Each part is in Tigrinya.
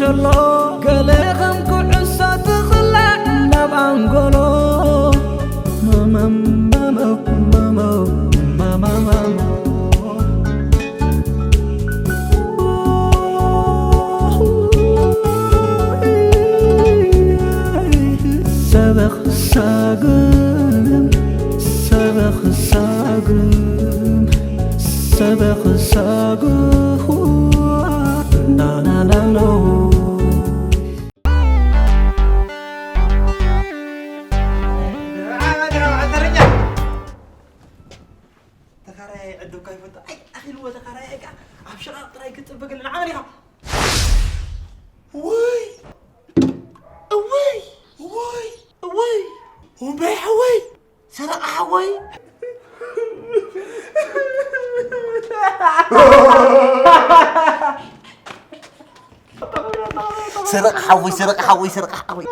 ዘሎ ገለ ከም ኩዕሶ ትኽላዕ ናብ ኣንጎሎ። መመም መመም መመም መመም። ሰበኽ ሳግም፣ ሰበኽ ሳግም፣ ሰበኽ ሳግም። ናናናኖ። ተኻራይ ዕድብካ ይፈቱ። ኣይ፣ ኣኺልዎ ተኻራይ፣ ኣይ፣ ኣብ ሽቓቕ ጥራይ ክትጽበ ገለ ንዓመል ኢኻ። ወይ! እወይ! ወይ! እወይ! ወንበይ ሓወይ! ሰረቐ ሓወይ! ሰረቐ ሓወይ፣ ሰረቐ ሓወይ፣ ሰረቐ ሓወይ!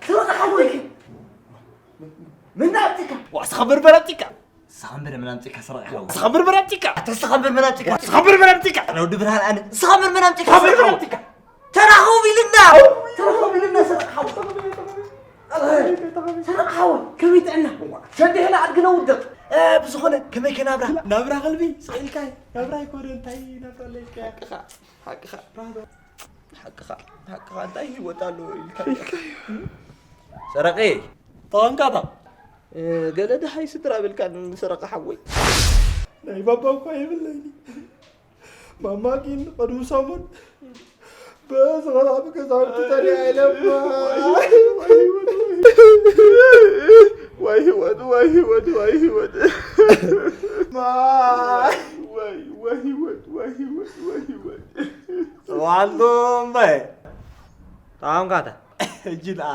ሰረቐ ሓወይ! ምን ኣምጺእካ? ዋ፣ ንስኻ በርበር ኣምጺእካ። ንስኻ እምበር ምን ኣምጺእካ ሰረቕ ሓወይ? ንስኻ እምበር ምን ኣምጺእካ? ኣታ ንስኻ እምበር ምን ኣምጺእካ? ንስኻ እምበር ምን ኣምጺእካ? ኣነ ወዲ ብርሃን ኣነ። ንስኻ እምበር ምን ኣምጺእካ ንስኻ እምበር ሰረቕ ምን ሓወይ? ኣምጺእካ? ተራኸቡ ኢልና። ተራኸቡ ኢልና ሰረቕ ሓወይ። ሰረቕ ሓወይ፣ ከመይ ጥዕና? ሸንዲሕና ኣድግና ውድቕ። እ፣ ብዝኾነ ከመይ ከ ናብራ? ናብራ ከልቢ፣ ስቕ ኢልካ። ናብራ ኣይኮነ፣ እንታይ ናብራ ኣለካ? ሓቅኻ፣ ሓቅኻ። ሓቅኻ፣ ሓቅኻ፣ እንታይ ህይወት ኣለዎ ኢልካ? ሰረቐ። ተቐንካታ። እ፣ ገለ ደሃይ ስድራ ብልካ ንሰረቐ ሓወይ። ናይ ባባ እኳ የብለይን። ማማ ግን ቅድሚ ሰሙን በዚ ኸባቢ ገዛውቲ ተሪኣ ኢለማ። ዋይ ህይወት፣ ዋይ ህይወት፣ ዋይ ህይወት። ማይ። ዋይ፣ ዋይ ህይወት፣ ዋይ ህይወት፣ ዋይ ህይወት። ጽዋንቱ እምበይ። ተቓምካታ። ሕጂ ደኣ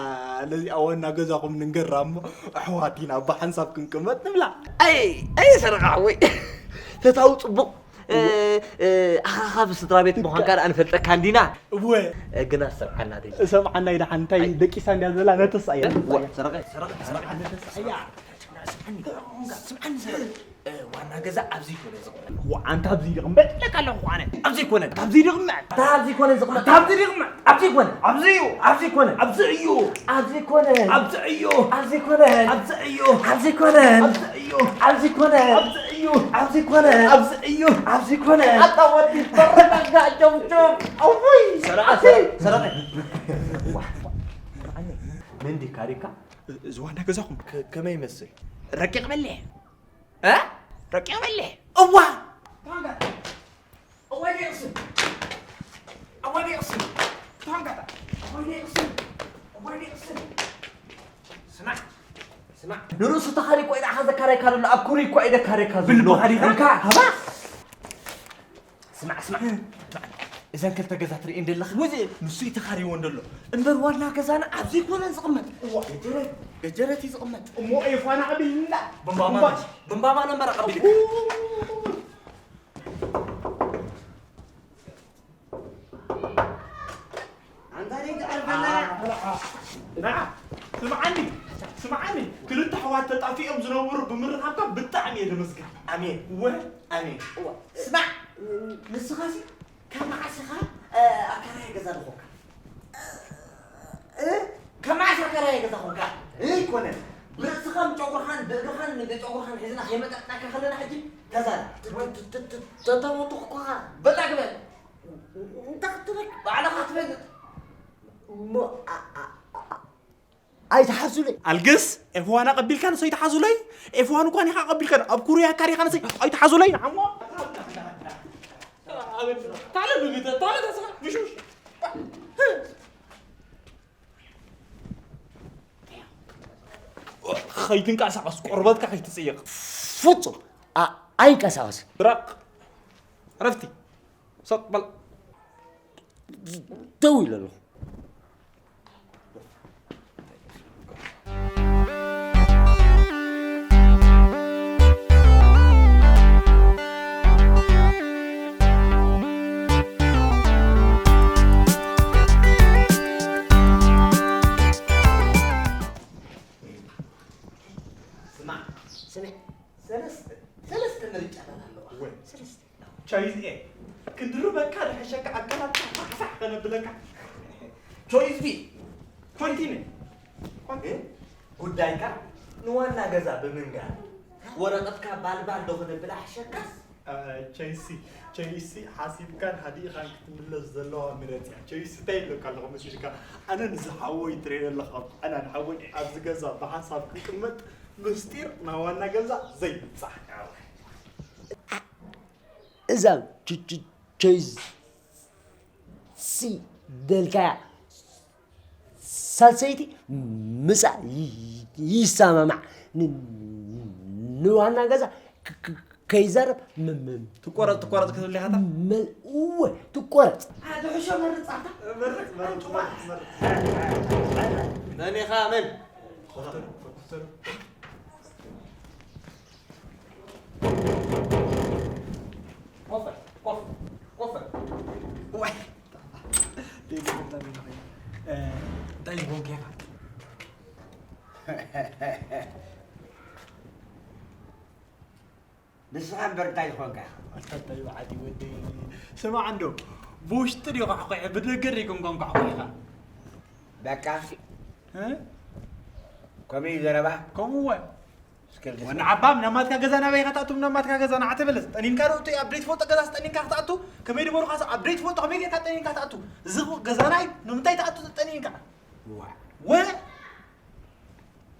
ነዚኣ ዋና ገዛኹም ንንገራ እሞ ኣሕዋት ኢና ብሓንሳብ ክንቅመጥ ንብላ። ኣይ፣ ኣይ ሰረቓ ሓወይ። ፈታዊ ጽቡቕ፣ እ፣ እ፣ ኣኻኻ ብስድራ ቤት ምዃንካ ደኣ ንፈልጠካ እንዲና። እወ። እ፣ ግና ሰምዓና ደይ። ሰምዓና ኢላ ሓንቲ እንታይ ደቂሳ እንድያ ዘላ ነተሳ እያ። እወ፣ ሰረቐ፣ ሰረቐ፣ ሰረቐ፣ ነተሳ እያ። ስምዓኒ፣ ስምዓኒ ሰረቐ። እ፣ ዋና ገዛ ኣብዚ ይኮነ ዝቕመጥ። ዋ፣ ኣንታ ኣብዚ ይቕመጥ ኢለካ ኣለኹ ኣነ። ኣብዚ ይኮነ። ኣብዚ ይቕመጥ። ኣታ ኣብዚ ይኮነ ዝቕመጥ። ኣታ ኣብዚ ይቕመጥ። ኣብዚ ይኮነ። ኣብዚ እዩ። ኣብዚ ይኮነ። ኣብዚ እዩ። ኣብዚ ይኮነ። ኣብዚ እዩ። ኣብዚ ይኮነ። ኣብዚ እዩ። ኣብዚ ይኮነ። ኣብዚ እዩ። ኣብዚ ይኮነ። ኣብዚ እዩ። ኣብዚ ይኮነ። ኣብዚ እዩ። ኣብዚ ይኮነ። ኣታ ወዲ ተረጋጋ ጨምጨም። ኣውይ። ሰረቐ፣ ሰረቐ፣ ሰረቐ። ዋ፣ ዋ፣ ዋ። መን ዲካ ዲካ? እዚ ዋና ገዛኹም ከ-፣ ከመይ ይመስል? ረቂቕ በሊሕ። እ? ረቂቕ በሊሕ። እዋ! እዋይ ደይቕስን! እዋይ ደይቕስን! ታንጋታ! እዋይ ደይቕስን! እዋይ ደይቕስን! ስማዕ! ስማዕ! ንርእሱ ተኻሪ እኮ እዩ ንዓኻ ዘካረየካ ዘሎ፣ ኣብ ኩሪ እኮ እዩ ዘካረየካ ዘሎ። ብልብኻ ዲኻ? እንካ! ሃባ! ስማዕ፣ ስማዕ፣ ስማዕ። እዘን ክልተ ገዛ ትርእየን ዘለኻ? ወዚ ንሱ እዩ ተኻሪወን ዘሎ። እምበር ዋና ገዛና ኣብዚ ኣይኮነን ዝቕመጥ። እዋ። ገጀረት፣ ገጀረት እዩ ዝቕመጥ። እሞ ኤፋና ኣቢልና። ብምባማ፣ ብምባማ ነንበራ ቀቢልካ። ኣንታ ደይ ትዓርፈና። ና፣ ስምዓኒ፣ ስምዓኒ። ክልተ ኣሕዋት ተጣፊኦም ዝነበሩ ብምርኻብካ ብጣዕሚ እየ ዘመስግን። ኣሜን። ወ-፣ ኣሜን። እዋ። ስማዕ፣ ንስኻሲ ካብ መዓስ ኢኻ፣ እ፣ ኣከራይ ገዛ ዝኾንካ? እ? ካብ መዓስ ኣከራይ ገዛ ኾንካ? እ፣ ኣይኮነን። ብርእስኻን ጨጉርኻን፣ ብእግርኻን፣ ብጨጉርኻን ሒዝና ከይመጠጥናካ ከለና ሕጂ ተዛረብ። ተ-፣ ተ-፣ ተ-፣ ተ-፣ ተተወጥኹኳ። በጣ ግበል። እንታይ ክትብል? ባዕልኻ ትፈልጥ። እሞ፣ ኣ-፣ ኣ-፣ ኣ-፣ ኣይትሓዙለይ። ኣልግስ፣ ኤፍዋን ኣቐቢልካ ንሰይ ትሓዙለይ? ኤፍዋን እኳ ኒኻ ኣቐቢልካ ኣብ ኩርያ ካሪኻ ንሰይ ኣይትሓዙለይ ንዓሞ። ታለ ንግተ፣ ታለ ተስኻ፣ ምሽ፣ ምሽ። ከይትንቀሳቐስ፣ ቆርበትካ ከይትጽየቕ። ፍጹም ኣ-፣ ኣይንቀሳቐስን። ብራቕ። ዕረፍቲ። ሰጥ በል። ደው ኢለ ኣለኹ። ስማዕ፣ ስምዕ፣ ሰለስተ ኮንቲኒ ኮንቲኒ ጉዳይካ ንዋና ገዛ ብምንጋር ወረቐትካ ባልባል ዶ ክነብል ኣሕሸካስ? ቸይሲ ቸይሲ ሓሲብካን ሃዲእኻን ክትምለስ ዘለዋ ምረጽ እያ። ቸይሲ እንታይ ይብለካ ኣለኹ መሲልካ? ኣነ ንዝሓወይ ትሬለ ኣለኻ። ኣነ ንሓወይ ኣብዚ ገዛ ብሓንሳብ ክቅመጥ ምስጢር ናብ ዋና ገዛ ዘይብጻሕ። እዛ ቸይሲ ደልካያ ሳልሰይቲ ምጻእ ይሰማማዕ። ንዋና ገዛ ከይዛረብ ትቆረጽ ትቆረጽ ክትብል ኢኻ። እወ ትቆረጽ። ኣድሕሾ መርጻታ መርጽ መርጽ መርጽ መን ኢኻ መን? ኮፈ ኮፈ ኮፈ። ዋይ። እንታይ ዝኾንካ ኢኻ? ንስኻ እምበር እንታይ ዝኾንካ? ኣታ እንታይ በዓል ወደይ። ስማዕ እንዶ፣ ብውሽጢ ድዩ ኳሕኳሒ፣ ብደገ ድዩ ኮንኮን ኳሕኳሒኻ? በቃ። እ? ከምኡ እዩ ዘረባ? ከምኡ እወ። እስከ ልግዛ። ወና ዓባም፣ ናብ ማትካ ገዛ ናበይ ኢኻ ትኣቱ? ናብ ማትካ ገዛ ንዓ ተመለስ። ጠኒንካ ዶ እቱ ኣብ ዘይትፈልጦ ገዛ ጠኒንካ ክትኣቱ? ከመይ ድበሩኻ ሰብ ኣብ ዘይትፈልጦ ከመይ ጌርካ ጠኒንካ ትኣቱ? እዚ ገዛና እዩ። ንምንታይ ትኣቱ ጠኒንካ? ዋ። ወ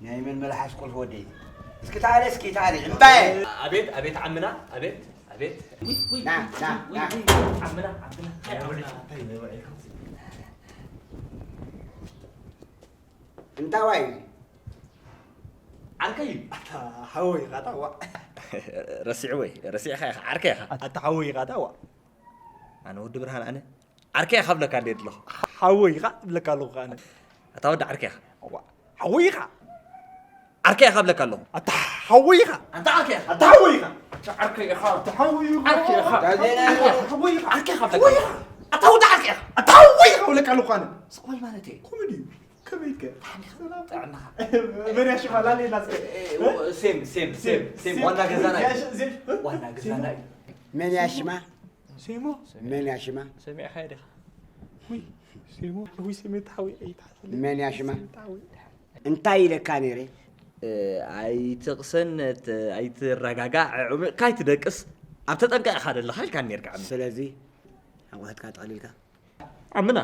ናይ መን መልሓስ ቁልፊ ወደይ? እስኪ ታለ፣ እስኪ ታለ፣ እምባየ። ኣቤት፣ ኣቤት ዓምና፣ ኣቤት፣ ኣቤት። ና፣ ና፣ ና። ዓምና፣ ዓምና፣ እንታይ ዓምና? እንታይ ይበልዕ ኢልካ? እንታይ ዋይ? ዓርከይ እዩ። ኣታ ሓወይ ኢኻ፣ ኣታ ዋ። ረሲዕዎ እየ፣ ረሲዕኻ ኢኻ፣ ዓርከይ ኢኻ። ኣታ ሓወይ ኢኻ፣ ኣታ ዋ። ኣነ ወዲ ብርሃን፣ ኣነ ዓርከይ ኢኻ እብለካ እንድየ ዘለኹ። ሓወይ ኢኻ እብለካ ኣለኹ ኣነ። ኣታ ወዲ ዓርከይ ኢኻ። ዋ፣ ሓወይ ኢኻ። ዓርከይ ኢኻ እብለካ ኣለኹ። ኣታ ሓወይ ኢኻ። ኣታ ዓርከይ ኢኻ። ኣታ ሓወይ ኢኻ። ኣታ ሓወይ ኢኻ። ኣታ ሓወይ ኢኻ። ዓርከይ ኢኻ። ኣታ ሓወይ ኢኻ። ዓርከይ ኢኻ እብለካ ኣለኹ። ኣታ ወዲ ዓርከይ ኢኻ። ኣታ ሓወይ ኢኻ እብለካ ኣለኹ ኣነ። ስቕ በል ማለት እየ። ኮሜዲ እዩ። ከመይ ኢልካ? ጥዕናኻ። መን ያሽማ ላሌና እስከ? እ፣ ሴም፣ ሴም፣ ሴም፣ ሴም፣ ሴም። ዋና ገዛና እዩ። ያሽ-፣ ሴም። ዋና ገዛና እዩ። መን ያሽማ? ሴሞ? መን ያሽማ? ሰሚዕኻዮ ዲኻ? ውይ፣ ሴሞ፣ ውይ፣ ሴሜ ተሓዊ ኣይትሓስለይ። መን ያሽማ? ሴሜ ተሓዊ። እንታይ ኢለካ ነይረ? እ፣ ኣይትቕሰነት፣ ኣይትረጋጋዕ፣ ዕሚቕካ ኣይትደቅስ፣ ኣብ ተጠንቀቕ ኢኻ ዘለኻ ኢልካኒ ነይርካ ዓሚ። ስለዚ፣ ኣቑሑትካ ጠቕሊልካ? ዓምና፣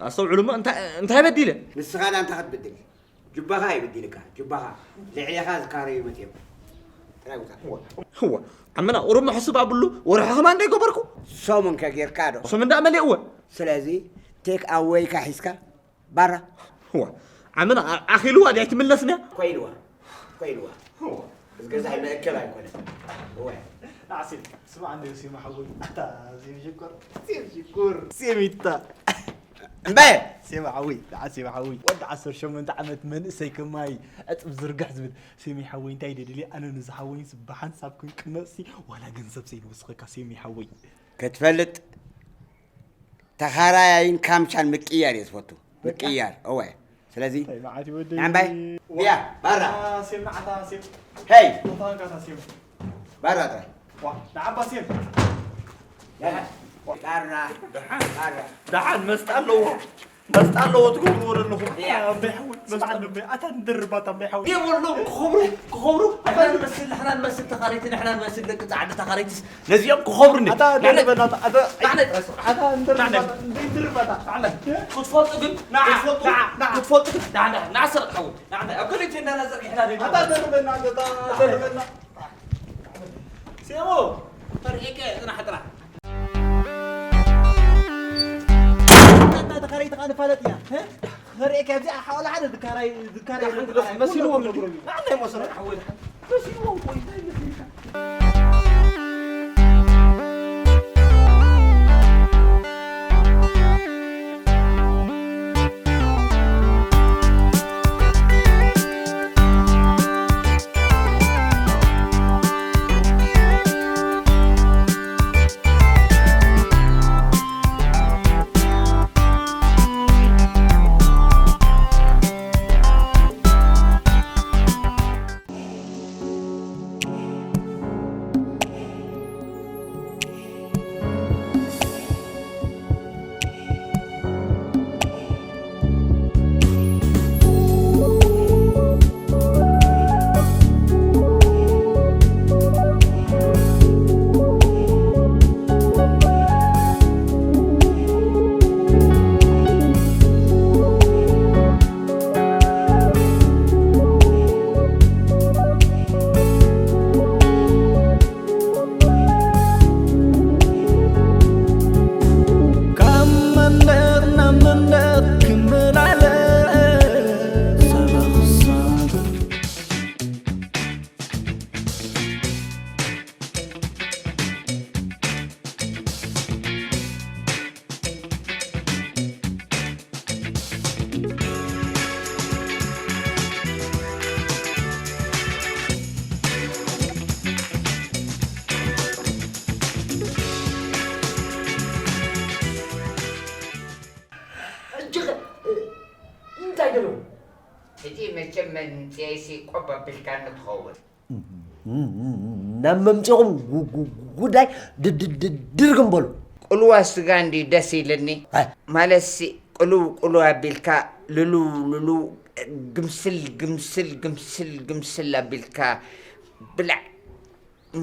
ኣስተውዕሉ እሞ፣ እንታይ፣ እንታይ በዲለ? ንስኻ ዳ እንታይ ክትብድል? ጁባኻ እዩ በዲልካ፣ ጁባኻ። ልዕሌኻ ዝካረዩ መጺኦም። ጥራይ ውጻእ። እወ፣ ዓምና፣ ቁሩብ ሕሱብ ኣብሉ፣ ወርሒ ከማን ዶ ይገበርኩ? ሰሙን ከ ጌርካ ዶ? ሰሙን ደኣ መሊእዎ። ስለዚ፣ ቴክ ኣወይካ ሒዝካ፣ ባራ። እወ፣ ዓምና፣ ኣ-፣ ኣኺልዋ ድያ ኣይትምለስን እያ? ኮይልዋ፣ ኮይልዋ። እወ። እዚ ገዛ መእከል ኣይኮነን። እወ። ናዕሲ፣ ስማዕ እንደ ሴማ ሓወይ። ኣታ፣ ሴም ሽኮር፣ ሴም ሽኮር፣ ሴሚታ። እምበ! ሴማ ሓወይ፣ ደዓ ሴማ ሓወይ። ወዲ ዓሰርተ ሸሞንተ ዓመት መንእሰይ ከማይ ዕጽብ ዝርግሕ ዝብል። ሴሚ ሓወይ፣ እንታይ ደደልየ? ኣነ ንዝሓወይንስ ብሓንሳብ ክንቅመጥሲ ዋላ ገንዘብ ዘይንውስኸካ ሴሚ ሓወይ። ክትፈልጥ ተኻራያይን ካምቻን ምቅያር እየ ዝፈቱ። ምቅያር፣ እወ። ስለዚ፣ እንታይ መዓት እዩ ወደይ? ናምባይ? ዋ። ቢያ፣ ባራ። ሴም ንዓታ ሴም። ሄይ! ቶፋንካታ ሴም። ባራ ጥራይ። ዋ፣ ንዓባ ሴም። ባራ። ባራ። ደሓን መስጣ ኣለዎ። መስጣ ኣለዎ ትገብርዎ ዘለኹም። ያ። ኣምበይ ሓወይ፣ መስጣ ኣለዎ። ኣታ ንድርባታ ኣምበይ ሓወይ። የብሎም ክኸብሩ፣ ክኸብሩ። ንሕና ንመስል፣ ንሕና ንመስል ተኻረይቲ፣ ንሕና ንመስል ደቂ ጻዕዲ ተኻረይትስ ነዚኦም ክኸብሩ እንዲ። ኣታ ንሕና ደርበና፣ ኣታ፣ ንሕና ኣታ ንደርበና፣ ንሕና ንደርበና። ክትፈልጡ ግን፣ ንዓ፣ ክትፈልጡ፣ ንዓ፣ ንዓ። ክትፈልጡ ግን፣ ንዓ፣ ንዓ፣ ንዓ፣ ሰረቕ ሓወይ። ንዓ፣ ንዓ። ኣብ ክልተ እንዳና ዘርጊሕና ደይ ኣታ ደርበና፣ ኣታ ደርበና። ሴሞ፣ ተርእየከ ጽናሕ፣ ጽናሕ። ኣታ ተኻረይቲ ኸኣ ንፋለጥ ኢና፣ እ? ተርእየከ ኣብዚ ሓዋላ ሓደ ዝካራይ፣ ዝካራይ መሲልዎም እንዲ። ንዓ፣ ንዓ፣ መሰረት ሓወይ። ሕጂ መቸም መንጽኤሲ ቆብ ኣቢልካኒ ትኸውን። ናብ መምጽኦም ጉ- ጉ- ጉዳይ ድ- ድ- ድ- ድርግም በሉ። ቅልዋ ስጋ እንዲ ደስ ኢልኒ። ኣይ። ማለትሲ ቅልው ቅልው ኣቢልካ ልሉ ልሉ ግምስል ግምስል ግምስል ግምስል ኣቢልካ ብላዕ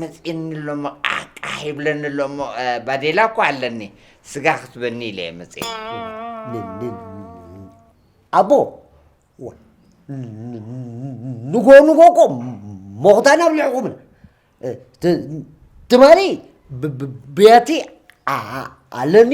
መጽእኒ ኣሎ እሞ ቃሕ ቃሕ ይብለኒ ኣሎ እሞ፣ እ፣ ባዴላ እኮ ኣለኒ። ስጋ ክትበኒ ኢለ እየ መጽእ። ን- ን- ኣቦ፣ ዋ፣ ንጎ ንጎ እኮ ሞኽታ ናብ ልዕኹምን። እ፣ ት- ትማሊ ብ- ብ- ብያቲ ኣ- ኣለኒ።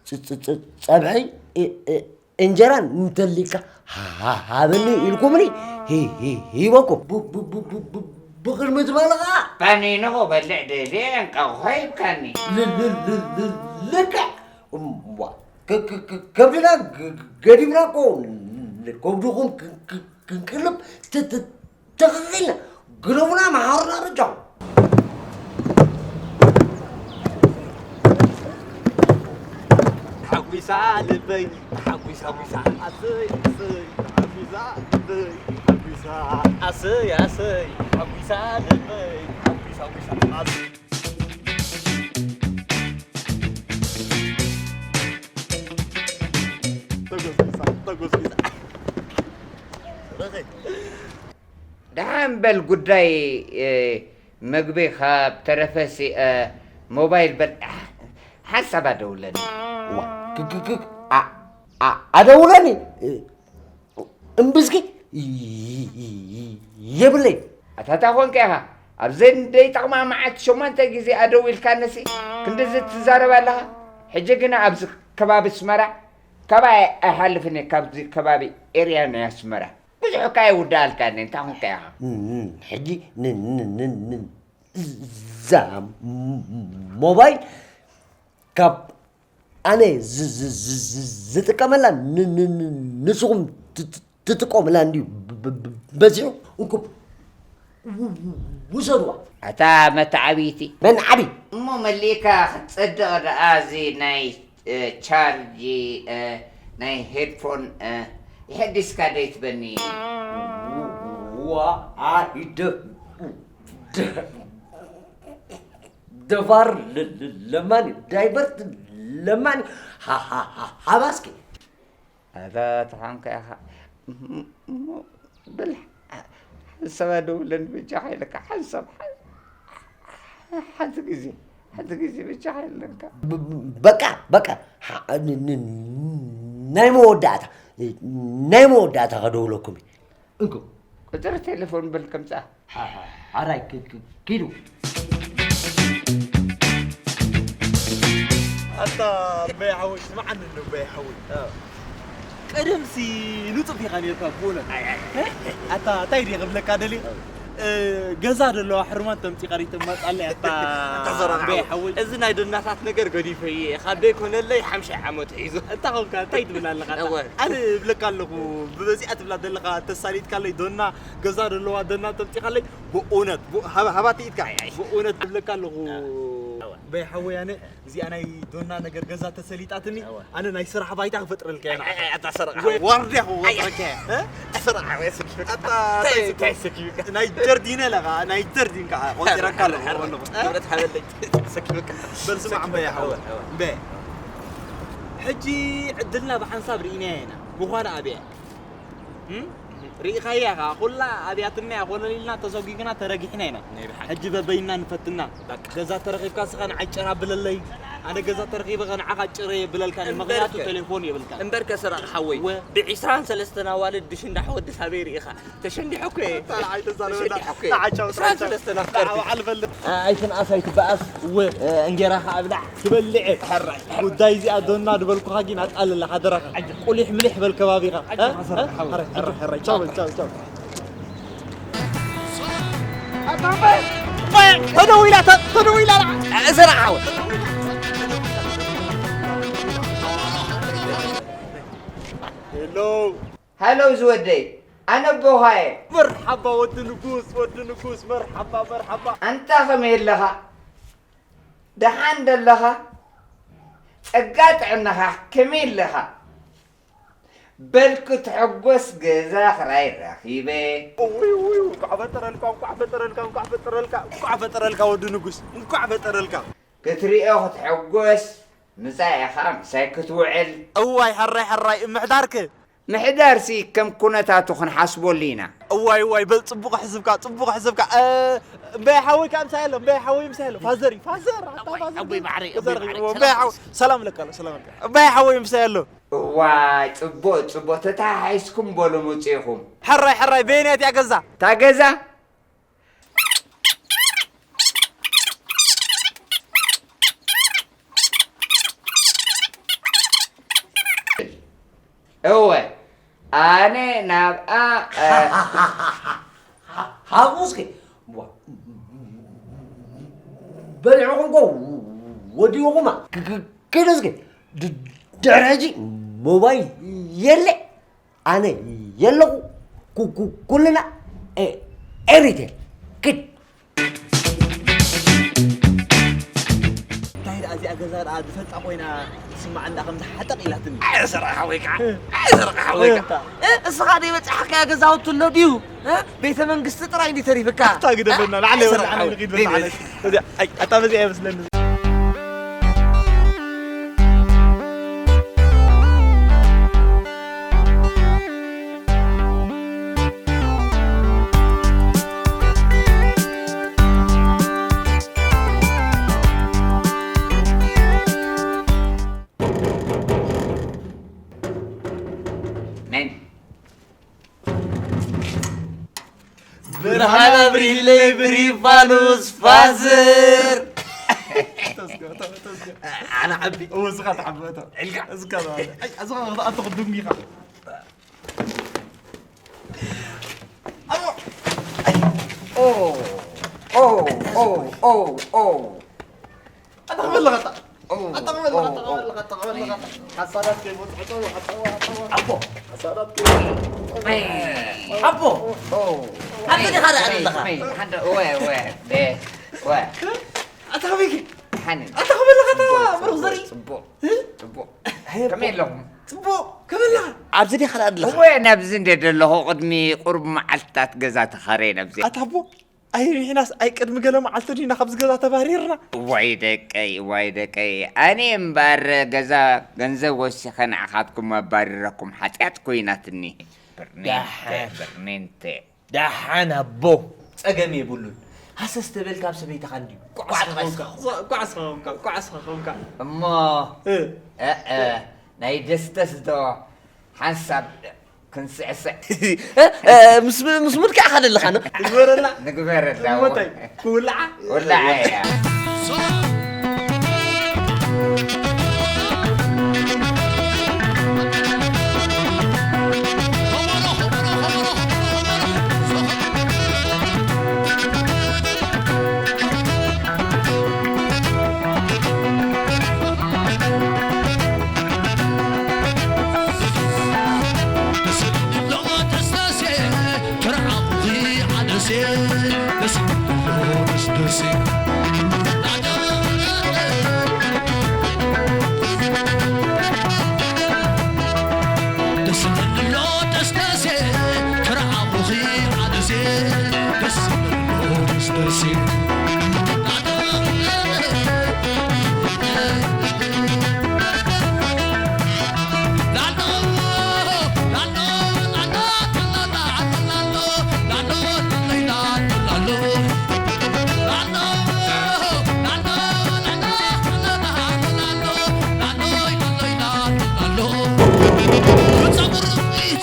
ጸ- ጸ- ጸ- ጸብሒ እ- እ- እንጀራ እንተሊካ ሃ- ሃ- ሃበኒ ኢልኩምኒ ሂ- ሂ- ሂበኩም። ብ- ብ- ብ- ብ- ብ- ብቕድሚ ዝበለ ኸዓ ባኒኖ ክበልዕ ደልየ እንቃቑሖ ሂብካኒ። ል- ል- ል- ል- ልክዕ እምቧ። ከ- ከ- ከ- ከብድና ገ- ገ- ገዲፍና እኮ ከብድኹም ክ- ክ- ክንቅልብ ት- ት- ትኽኽልና ግደፉና፣ መሓሩና በጃኹም። ተሓጒሳ ልበይ፣ ተሓጒሳ፣ ጒሳ፣ ኣሰይ፣ ኣሰይ፣ ተሓጒሳ ልበይ፣ ተሓጒሳ፣ ኣሰይ፣ ኣሰይ፣ ተሓጒሳ ልበይ፣ ተሓጒሳ፣ ጒሳ፣ ኣሰይ። ተጎስጒሳ፣ ተጎስጒሳ። ደሓን በል ጉዳይ፣ እ፣ መግቢ ካብ ተረፈሲ፣ እ፣ ሞባይል በል። ሓንሳብ ኣደውለኒ። ዋ፣ ክ- ክ- ክ- ኣ- ኣ- ኣደውለኒ። እ፣ እምብዝኪ ይ- ይ- ይ- የብለይ። ኣታ እንታይ ኮንካ ኢኻ? ኣብ ዘንደይ ጠቕማ መዓልቲ ሸሞንተ ግዜ ኣደዊልካንሲ ክንድዚ ትዛረብ ኣለኻ? ሕጂ ግና ኣብዚ ከባቢ ኣስመራ ካባይ ኣይሓልፍን እየ፣ ካብዚ ከባቢ ኤርያ ናይ ኣስመራ። ብዙሕ እኳ ኣይውዳኣልካን እየ፣ እንታይ ኮንካ ኢኻ? ን- ን- ሕጂ ን- ን- ን- ን- እዛ ም- ሞባይል ካብ ኣነ ዝ- ዝ- ዝ- ዝ- ዝጥቀመላ ን- ን- ን- ንስኹም ት- ት- ትጥቀሙላ እንድዩ ብ- ብ- ብ- በዚሑ። እንኩም ው- ው- ውሰድዋ። ኣታ መተዓብይቲ። መን ዓቢ? እሞ መሊእካ ክትጸድቕ ደኣ እዚ ናይ፣ እ፣ ቻርጅ፣ እ፣ ናይ ሄድፎን፣ እ፣ የሐዲስካ ደይትበኒ። ዋ፣ ኣይ፣ ደ- ደ- ደፋር ለ- ለ- ለማኒ፣ ዳይቨርት ለማኒ፣ ሃ- ሃ- ሃ- ሃባስኪ። ኣታ ተኾንካ ኢኻ። እሞ በል፣ ሓንሳብ ኣደውለኒ በጃኻ ኢለካ። ሓንሳብ፣ ሓ- ሓንቲ ግዜ፣ ሓንቲ ግዜ በጃኻ ኢለካ። ብ- ብ- በቃ፣ በቃ። ሓ- ን- ን- ናይ መወዳእታ፣ ናይ መወዳእታ ከደውለኩም እየ። እንኩ። ቁጽሪ ቴሌፎን በል ከምጻ። ሓ- ሓ- ሓራይ ክ- ክ- ኪዱ። ኣታ በይ ሓወይ፣ ስምዓኒ እንዶ በይ ሓወይ። ኣዎ። ቀደምሲ ንጡፍ ኢኻ ነርካ ብእውነት። ኣይ፣ ኣይ። ኣታ እንታይ ድየ ክብለካ ደልየ? ኣዎ። እ፣ ገዛ ዘለዋ ሕሩማን ተምጺኻ ሪተማጻለይ ኣታ ኣታ ሰራቕ በይ ሓወይ። ሓወይ። እዚ ናይ ደናታት ነገር ገዲፈ እየ። ካብ ደይኮነለይ ሓምሻይ ዓመት ሒዙ። እንታ ኾንካ እንታይ ትብል ኣለኻ ኣታ? እወ። ኣነ እብለካ ኣለኹ፣ ብበዚኣ ትብላ ዘለኻ ተሳሊጥካለይ ዶና፣ ገዛ ዘለዋ ዶና ተምጺኻለይ፣ ብእውነት፣ ብ-፣ ሃባ-፣ ሃባቲ ኢድካ፣ ኣይ፣ ኣይ። ብእውነት እብለካ ኣለኹ። ኣወ። በይ ሓወይ ኣነ እዚኣ ናይ ዶና ነገር ገዛ ተሰሊጣትኒ፣ ኣወ። ኣነ ናይ ስራሕ ባይታ ክፈጥረልካ እየ ንዓኻ። ኣይ፣ ኣይ፣ ኣታ ሰረቕ ወይ ሓወይ። ዋርድያ ክወጥረካ እየ። ኣይ፣ እ? ኣታ ሰረቕ ሓወይ፣ ኣስኪ። ኣታ እንታይ እንታይ እዩ፣ እንታይ እዩ፣ ስኪ? ናይ ጀርዲነ ለኻ፣ ናይ ጀርዲን ከዓ ቆጺረካ ኣለኹ፣ ኣለኹ። እ? ንብረት ሓበለይ። ሰኪ በቃ። በል ስማዕ ሰኪ እምበይ በቃ፣ ሓወይ። ኣወ፣ ኣወ። እምበይ። ሕጂ ዕድልና ብሓንሳብ ርኢናዮ ኢና። ምዃኑ ኣበይ እያ? እም? ርኢኻያ ኢኻ፣ ኩላ ኣብያትና እያ፣ ኮለል ኢልና ተሰጒግና ተረጊሕና ኢና። ናይ ብሓቂ። ሕጂ በበይና ንፈትና። በቃ። ገዛ ተረኺብካ ንስኻ ንዓይ ጭራ ብለለይ፣ ኣነ ገዛ ተረኺበ ንዓኻ ጭረ የብለልካን፣ እምበርከ። ምኽንያቱ ቴሌፎን የብልካን። እምበርከ ስራቕ ሓወይ፣ ወ- ብዒስራን ሰለስተን ኣዋልድ ድሽንዳሕ ወዲ ሳበይ ርኢኻ? ተሸንዲሐ እኮ እየ። ኣታ ንዓይ ተዛረበና። ተሸንዲሐ እኮ እየ። ንዓይ ቻው፣ ቻው፣ ቻው። ዕስራን ሰለስተን ኣፍቀርቲ። ንዓይ በዓል በል። ኣ-፣ ኣይትንኣስ ኣይትበኣስ። እወ። እ፣ እንጌራኻ ኣብላዕ። ትበልዕ። ሕራይ። ጉዳይ እዚኣ ዶና ዝበልኩኻ ግን ኣጣልላ ሓደራኻ። ቁሊሕ ምሊሕ በል ከባቢኻ። እ? እ? ሕራይ፣ ሕራይ፣ ሕራይ። ቻው በል፣ ቻው፣ ቻው። ተደዊላ፣ ተ-፣ ተደዊላ። እዘራ ዓወት። ሄሎ። ሃሎ ዝወደይ፣ ኣነ ኣቦኻ እየ። መርሓባ ወዲ ንጉስ፣ ወዲ ንጉስ፣ መርሓባ፣ መርሓባ። ኣንታ ከመይ ኣለኻ? ደሓን ዶ ኣለኻ? ጸጋ ጥዕናኻ ከመይ ኣለኻ? በል ክትሕጎስ ገዛ ክራይ ረኺበ። እውይ፣ እውይ፣ እንኳዕ ፈጠረልካ፣ እንኳዕ ፈጠረልካ፣ እንኳዕ ፈጠረልካ፣ እንኳዕ ፈጠረልካ ወዲ ንጉስ፣ እንኳዕ ፈጠረልካ። ክትሪኦ ክትሕጎስ፣ ምጻእ ኢኻ ምሳይ ክትውዕል። እዋይ፣ ሕራይ፣ ሕራይ፣ ምሕዳርክ? ምሕዳርሲ ከም ኩነታቱ ክንሓስበሉ ኢና። እዋይ፣ እዋይ፣ በል ጽቡቕ ሕዝብካ፣ ጽቡቕ ሕዝብካ። እ፣ እምበይ ሓወይ ከኣ ምሳይ ኣሎ፣ እምበይ ሓወይ ምሳይ ኣሎ። ፋዘር እዩ፣ ፋዘር፣ ኣታ ፋዘር። ኣቦይ ባሕሪ፣ ኣቦይ ባሕሪ። እምበይ ሓወይ፣ ሰላም ለካ ኣሎ፣ ሰላም ለካ። እምበይ ሓወይ ምሳይ ኣሎ። እዋይ፣ ጽቡቕ፣ ጽቡቕ። ተተሓሒዝኩም በሉ መጺኹም። ሕራይ፣ ሕራይ፣ በየናይ እያ ገዛ? እታ ገዛ? እወ፣ ኣነ ናብኣ፣ እ፣ ሃብኡ እስኪ። በሊዕኹም እኮ ወዲእኹማ። ክ-፣ ክ-፣ ክዱ እስኪ። ድ-፣ ድሕሪ ሕጂ ሞባይል የለ። ኣነ የለኹ። ኩ-፣ ኩ-፣ ኩልና ኤ-፣ ኤሪቴል። ክድ። እንታይ ደኣ እዚኣ ገዛ ደኣ ዝፈልጣ ኮይና ትስማዕ እንዳ ከም ዝሓጠቕ ኢላትኒ። ኣየ ሰረቕ ሓወይ ከዓ፣ ኣየ ሰረቕ ሓወይ ከዓ። እ፣ እስኻ ደይ በጻሕካያ ገዛውቲ ኣሎ ድዩ? እ፣ ቤተ መንግስቲ ጥራይ እንዲ ተሪፍካ። ኣታ ግደፈና፣ እ፣ ላዕለ ኣየ ሰረቕ በላዕና ሓወይ። ንኺድ በላዕለ። እዚኣ፣ ኣይ፣ ኣታ በዚኣ ይመስለኒ። መን? ብርሃን ኣብሪለይ ብሪፋኑስ ፋዘር። ኣነ ዓቢ። እወ፣ እስኻ ትዓቢ፣ እቶ። ዕልካ። እስኻ ትዓቢ። ኣይ፣ እስኻ ክትኣቱ ክድም ኢኻ። ኣቦ። ኦ፣ ኦ፣ ኦ፣ ኦ፣ ኦ። ኣታ ክበልኻ ኣታ። ኦ፣ ኣታ ክበልኻ፣ ኦ፣ ኣታ ኦ። ክበልኻ፣ ኣታ ክበልኻ። ሓሳዳት ከይመጽእ፣ ኣታ፣ ኣታ፣ ኣታ። ኣቦ። ሓሳዳት ከይመጽእ። ኣይ፣ ኣቦ። ኦ። ኣንተ ዲኻ ደኣ ኣለኻ? መይ፣ ሓንደ፣ ወ፣ ወ፣ ደ፣ ወ። ኣታ ከመይ ግን? ሓንን። ኣታ ከመይ ኣለኻ? ኣታ ጽቡቕ፣ ብሩኽ ዘርኢ። ጽቡቕ፣ እ? ጽቡቕ። ሃይ፣ ከመይ ኣቦ። ኣለኹም? ጽቡቕ፣ ከመይ ኣለኻ? ኣብዚ ዲኻ ደኣ ኣለኻ? እወ፣ ናብዚ እንደ ደለኹ ቅድሚ ቁሩብ መዓልትታት ገዛ ተኻረየ ናብዚ። ኣታ ኣቦ፣ ኣይ ሪሕናስ፣ ኣይ ቅድሚ ገለ መዓልቲ ዲና ካብዚ ገዛ ተባሪርና? እዋይ ደቀይ፣ እዋይ ደቀይ። ኣነ እምበኣር ገዛ ገንዘብ ወሲኸ ንዓኻትኩም ኣባሪረኩም ሓጢኣት ኮይናትኒ። ብርኔንተ፣ ዳሓ። ብርኔንተ። ደሓን ኣቦ፣ ጸገም የብሉን። ሃሰስ ተበልካ ኣብ ሰበይትኻ እንድዩ። ኳዕስ ኳዕስ ኳዕስ ኳዕስ ኳዕስ ኳዕስ ኳዕስ ኳዕስ። እሞ፣ እ። እ፣ እ፣ ናይ ደስተስ ዶ ሓንሳብ ክንስዕስዕ? እ፣ እ፣ ምስ፣ ምስ ሙድ ከኣ ካደለኻ ን-? ንግበረላ። ንግበረላ። እሞ እንታይ? ክውልዓ? ውልዓ እያ።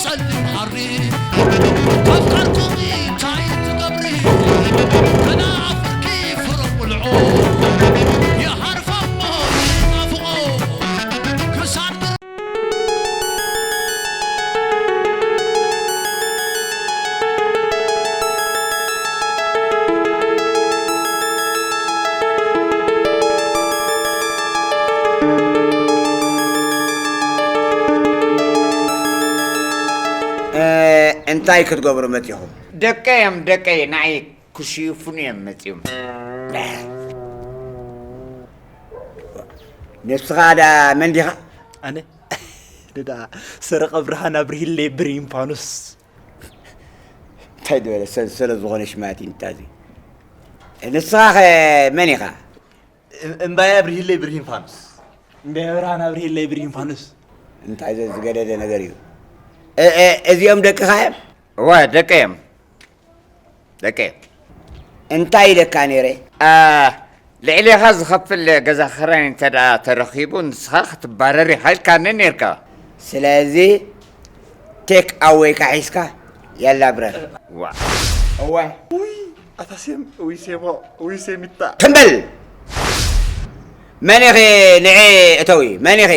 ጸሊም ሃሪ ኣፍቃርኩም እንታይ ትገብሪ? ተናፍርኪ ፍረ ቁልዑ ይሃርፋ እሞ ይናፍቆ ክሳድ እ፣ እንታይ ክትገብሩ መጺኹም? ደቀይ እዮም፣ ደቀይ፣ ንዓይ ክሽይፉኒ እዮም መጺኦም። ንስኻ ደኣ መን ዲኻ? ኣነ? ደኣ ሰረቐ ብርሃን ኣብርሂለይ ብሪን ፋኑስ። እንታይ ዝበለ ሰብ ስለ ዝኾነ ሽማት እዩ እንታዚ። ንስኻ ኸ መን ኢኻ? እም-፣ እምባየ ኣብርሂለይ ብርሂን ፋኑስ። እምባየ ብርሃን ኣብርሂለይ ብርሂን ፋኑስ። እንታይ ዘ-፣ ዝገደደ ነገር እዩ? እ-፣ እ-፣ እዚኦም ደቅኻ እዮም? እወ፣ ደቀይ እዮም። ደቀይ እዮም። እንታይ ኢለካ ነይረ? አ፣ ልዕሌኻ ዝኸፍል ገዛ ክራይ እንተ ደኣ ተረኺቡ፣ ንስኻ ክትባረር ኢኻ ኢልካኒ ኔርካ። ስለዚ ቴክ ኣወይካ ሒዝካ፣ የላ ብረር። ዋ። እወ። ውይ፣ ኣታ ሴም፣ ውይ ሴሞ፣ ውይ ሴሚታ። ትም በል! መን ኢኺ ንዒ እተዊ? መን ኢኺ?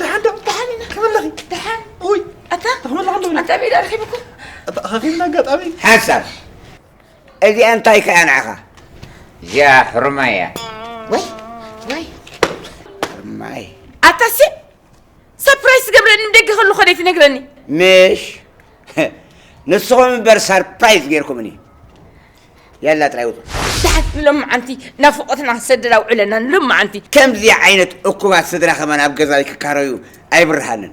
ደሓን ዶ? ደሓን ኢና። ከመለኺ? ደሓን። ውይ። ኣታ? ተኸመለኺ ዶ? ኣታ ቤት ኣርኺብኩ። ኣታ፣ ኸኺብና ኣጋጣሚ። ሓሳብ። እዚኣ እንታይ ከኣ ንዓኻ? እዚኣ ሕሩማይ እያ። ወይ፣ ወይ። ሕሩማይ። ኣታ ሲ፣ ሰርፕራይዝ ትገብረኒ ንደገ ከለኹ ከደይ ትነግረኒ? ምሽ? ንስኹም እምበር ሰርፕራይዝ ጌርኩምኒ። ያላ ጥራይ ውጡ። ደሓን ንሎማዓንቲ ናፍቖትና ክንሰድድ ኣውዕለና ንሎማዓንቲ። ከምዚ ዓይነት እኩባት ስድራ ከማን ኣብ ገዛይ ክካረዩ ኣይብርሃንን።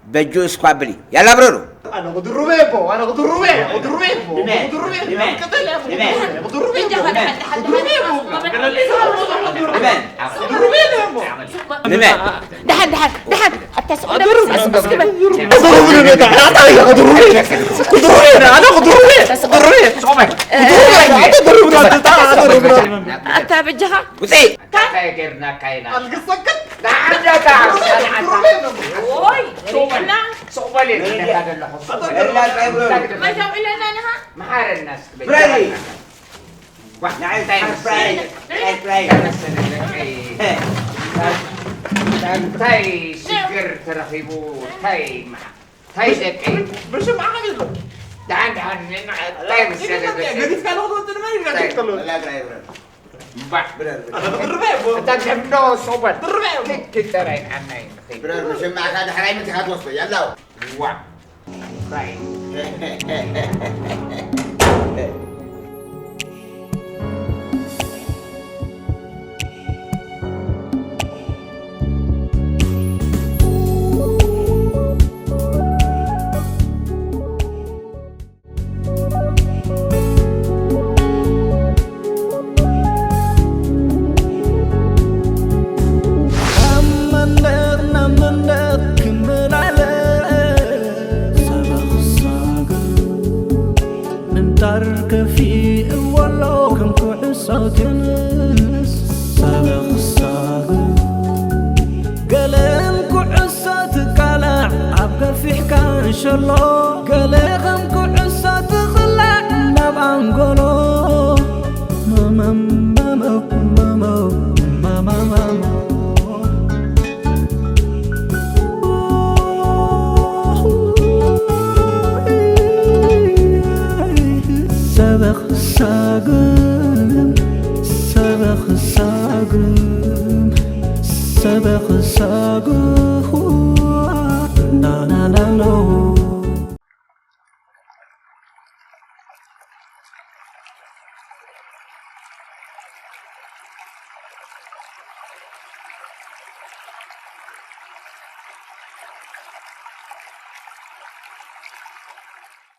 በጁ እስኳ ብሊ። ያላ ብረሩ። ኣነ ክድርበ እኮ፣ ኣነ ክድርበ፣ ክድርበ እኮ፣ ንመን? ክድርበ እኮ፣ ንመን? ክድርበ እኮ፣ ንመን? ንመን? ክድርበ እኮ። ንመን? ደሓን፣ ደሓን፣ ደሓን። ኣታ ስቕ ደብስ፣ ኣታ ስቕ ደብስ። ኣታ በጃኻ። ውፅኢ። እንታይ ጌርናካ ኢና? ኣልግሰክን? ንዓዳታ፣ ንዓዳታ። ኦይ፣ ሱቕ በል፣ ሱቕ በል፣ ሱቕ በል። መታው ኢለና ንሃ? መሓረና እስኪ በጃኻ። ፍረዲ። ዋ፣ ንዓይ እንታይ መሰለ፣ ፍራይ፣ ፍራይ፣ ፍራይ። እንታይ መሰለ ደቀይ? እንታይ ሽግር ተረኺቡ? እንታይ መዓ-፣ እንታይ ደቀይ? ብሽም ዓቐብ የለን። ደሓን፣ ደሓን፣ ንና-፣ እንታይ መሰለ ደቀይ? ገዲፍካ ለውጥ ወጥን መን ይብለካ እንታይ? ከሎ? ወላ ግራ ይብረር። እምባሕ። ብረር፣ ብረር። ኣነ ክድርበ እኮ። እታ ደምዶ ሶበት። ድርበ እኮ። ልክ ተራይ ዓናይ ንኸይድ። ብረር፣ ብሽም ዓኻ ድሕራይ ምትኻ ትወስዶ፣ ያላው። ዋ። ራይ። ካብ መንደር ናብ መንደር ክመላለስ ሰበኽ ሳግም ምንጣር ከፊእዎ ኣሎ ከም ኩዕሶ ቴንስ ሰበኽ ሳግም ገለን ኩዕሶ ትቃላዕ ኣብ ገፊሕ ካንሸሎ ገለ ከም ኩዕሶ ትቕላዕ ናብ ኣንጎሎ መመመመመመ ሰበኽ ሳግም ሰበኽ ሳግም ሰበኽ ሳግም